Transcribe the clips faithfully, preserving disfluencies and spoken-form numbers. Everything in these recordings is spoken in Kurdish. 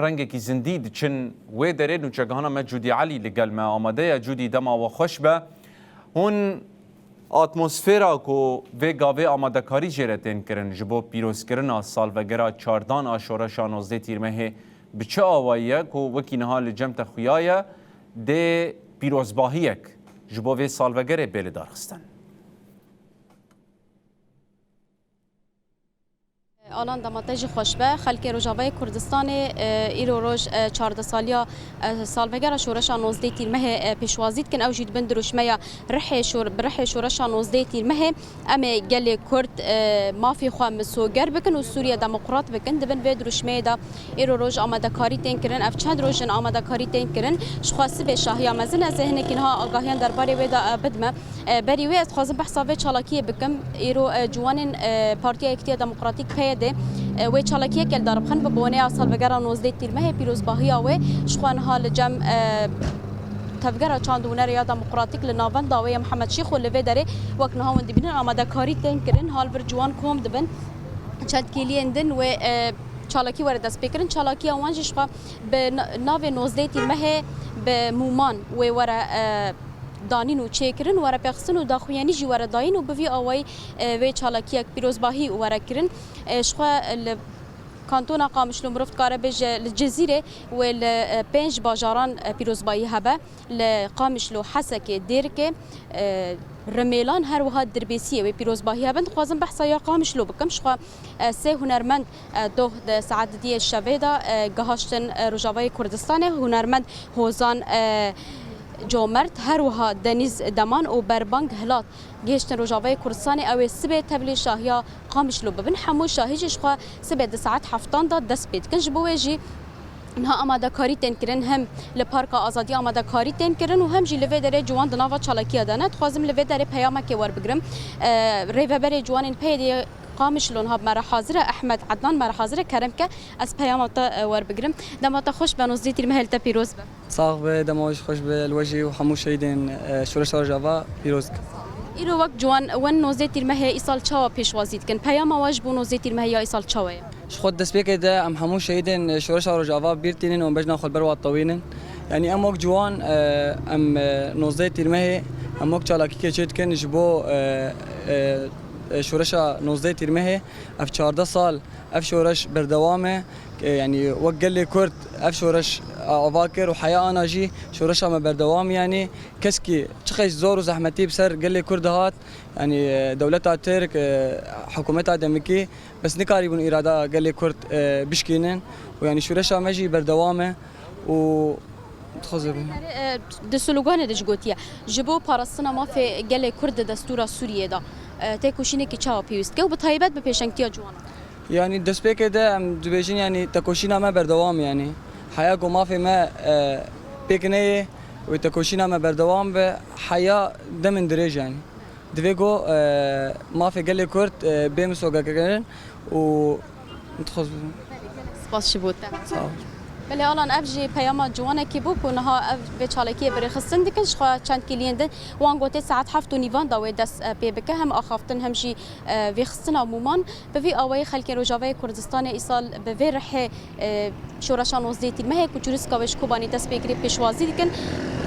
rengekî zindî diçin wê derê. Nûçegihana me Cûdî Elî li gel me amade ye. Cûdî, dema we xweş be. Hûn atmosfera ku vê gavê amadekarî jê re tên kirin ji bo pîrozkirina salvegera çardan a şoreşa nozdeh Tîrmehê bi çi awayî ye ku wekî niha li cem te xuya ye, dê pîrozbahiyek ji bo vê salvegerê bê lidarxistin? Alan, dema te jî xweş be. Xelkê Rojavayê Kurdistanê, e, îro roj, e, çardeh saliya, e, salvegera şoreşa nozdeh Tîrmehê, e, pêşwazî dikin. Ew jî dibin dirûşmeya rihê şor-, bi rihê şoreşa nozdeh Tîrmehê. Em ê gelê Kurd, e, mafê xwe misoger bikin û Sûriye demokrat bikin. Dibin vê dirûşmeyê de îro roj amadekarî tên kirin. Ev çend roj in amadekarî tên kirin. Ji xwe sibê şahiya mezin. Ez ê hinekî niha agahiyan derbarê wê de, e, bidime. E, berî wê ez dixwazim behsa vê çalakiyê bikim. Îro, e, ciwanên, e, Partiya Yekitiya Demokratîk, P Y D, e, wê çalakiyeke li dar bixin bi boneya salvegera nozdeh Tîrmehê pîrozbahiya wê. Ji xwe niha li cem, e, Tevgera Çand û Hunera ya Demokratîk li navenda wê ye Mihemed Şêx û li vê derê wek niha hûn dibînin amadekarî tên kirin. Hal vir ciwan kom dibin. Çend kêliyên din wê, e, çalakî were destpêkirin. Çalakiya wan jî ji xwe bi na-, navê nozdeh Tîrmehê bi mûman wê were, e, danîn û çêkirin, were pêxistin û daxuyanî jî were dayîn û bi vî awayî, e, wê çalakiyek pîrozbahî were kirin. E, ji xwe li Kantona Qamişlo mirov dikare bêje, li Cizîrê wê li, e, pênc bajaran, e, pîrozbahî hebe, li Qamişlo, Hesekê, Dêrikê, e, Rimêlan her wiha Dirbêsiyê wê pîrozbahî hebin. Dixwazim behsa ya Qamişlo bikim. Ji xwe, e, sê hunermend, e, doh di saet diyê şevê de, e, gihaştin, e, Rojavayê Kurdistanê. Hunermend Hozan, e, Comert, her wiha Denîz Deman û Berbang Hilat gihiştin Rojavayê Kurdistanê. Ew ê sibê tevlî şahiya Qamişlo bibin. Hemû şahî jî ji xwe sibê di saet heftan de dest pê dikin. Ji bo wê jî niha amadekarî tên kirin, hem li Parka Azadî amadekarî tên kirin û hem jî li vê derê ciwan di nava çalakiya de ne. Dixwazim li vê derê peyamekê werbigirim. E, rêveberê ciwanên P Y D'ê Qamişlo niha bi me re hazir e, Ehmed Ednan me re hazir e, kerem ke ez peyama te, e, werbigirim. Dema te xweş be, nozdeh Tîrmehê li te pîroz be. Sax be, dema we jî xweş be, li we jî û hemû şehîdên, e, Şoreşa Rojava pîroz dikim. Îro wek ciwan, wen nozdeh Tîrmehê îsal çawa pêşwazî dikin? Peyama we ji bo nozdeh Tîrmehê ya îsal çawa ye? Ji xwe destpêkê de em hemû şehîdên, e, Şoreşa Rojava bîr tînin û em bejna xwe li ber wan tewînin. Yanî em wek ciwan, e, em, e, nozdeh Tîrmehê em wek çalakîkê çê dikin ji bo, e, e, e, Şoreşa nozdeh Tîrmehê. Ev çardeh sal ev şoreş berdewam e. E, yanî wek gelê Kurd ev şoreş ava kir û heya ana jî şoreşa me berdewam e. Yanî keskî çiqas zor û zehmetî bi ser gelê Kurd dihat, yanî, e, dewleta Tirk, e, hikûmeta demikî, bes nikarîbûn îrada gelê Kurd, e, bişkînin û yanî şoreşa me jî berdewam e û dixwaze be. E, di sloganê de jî gotiye, ji bo parastina mafê gelê Kurd di destûra Sûriyê de, e, têkoşînekî çawa pêwîst dike û bi taybet bi pêşengtiya ciwanan? Yanî destpêkê de em dibêjin, yanî tekoşîna me berdewam e, yanî heya ku mafê me, e, pêk neyê wê tekoşîna me berdewam be heya demên dirêj, yanî divê ku, e, mafê gelê Kurd, e, bê misogerkirin û dixwaz Spas ji bo te. Sağ ol. Belê Alan, ev jî peyama ciwanekî bû ku niha ev vê çalakiyê bi rêxistin dikin. Ji xwe çend kêliyên din wan gotê saet heft û nîvan da wê dest, e, pê bike. Hem axaftin hem jî, e, vêxistina mûman. Bi vî awayî xelkê Rojavayê Kurdistanê îsal bi vê rihê, e, şoreşa nozdeh Tîrmehê ku çûriska wê ji Kobanê dest pê kirî pêşwazî dikin.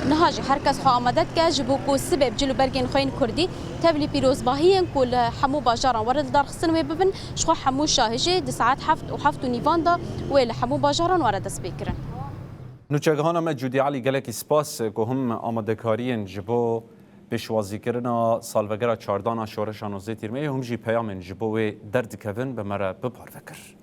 Niha jî her kes xwe amade dike ji bo ku sibê bi cil û bergên xwe yên kurdî tevlî pîrozbahiyên ku li hemû bajaran were lidarxistin wê bibin. Ji xwe hemû şahijê di saet heft û heft û nîvan de wê li hemû bajaran were destpêkirin. Nûçegihana me Cûdî Elî, gelekî spas ku him amadekariyên ji bo pêşwazîkirina salvegera çardan a şoreşa nozdeh Tîrmehê, him jî peyamên ji bo wê derdikevin bi me re biparve kir.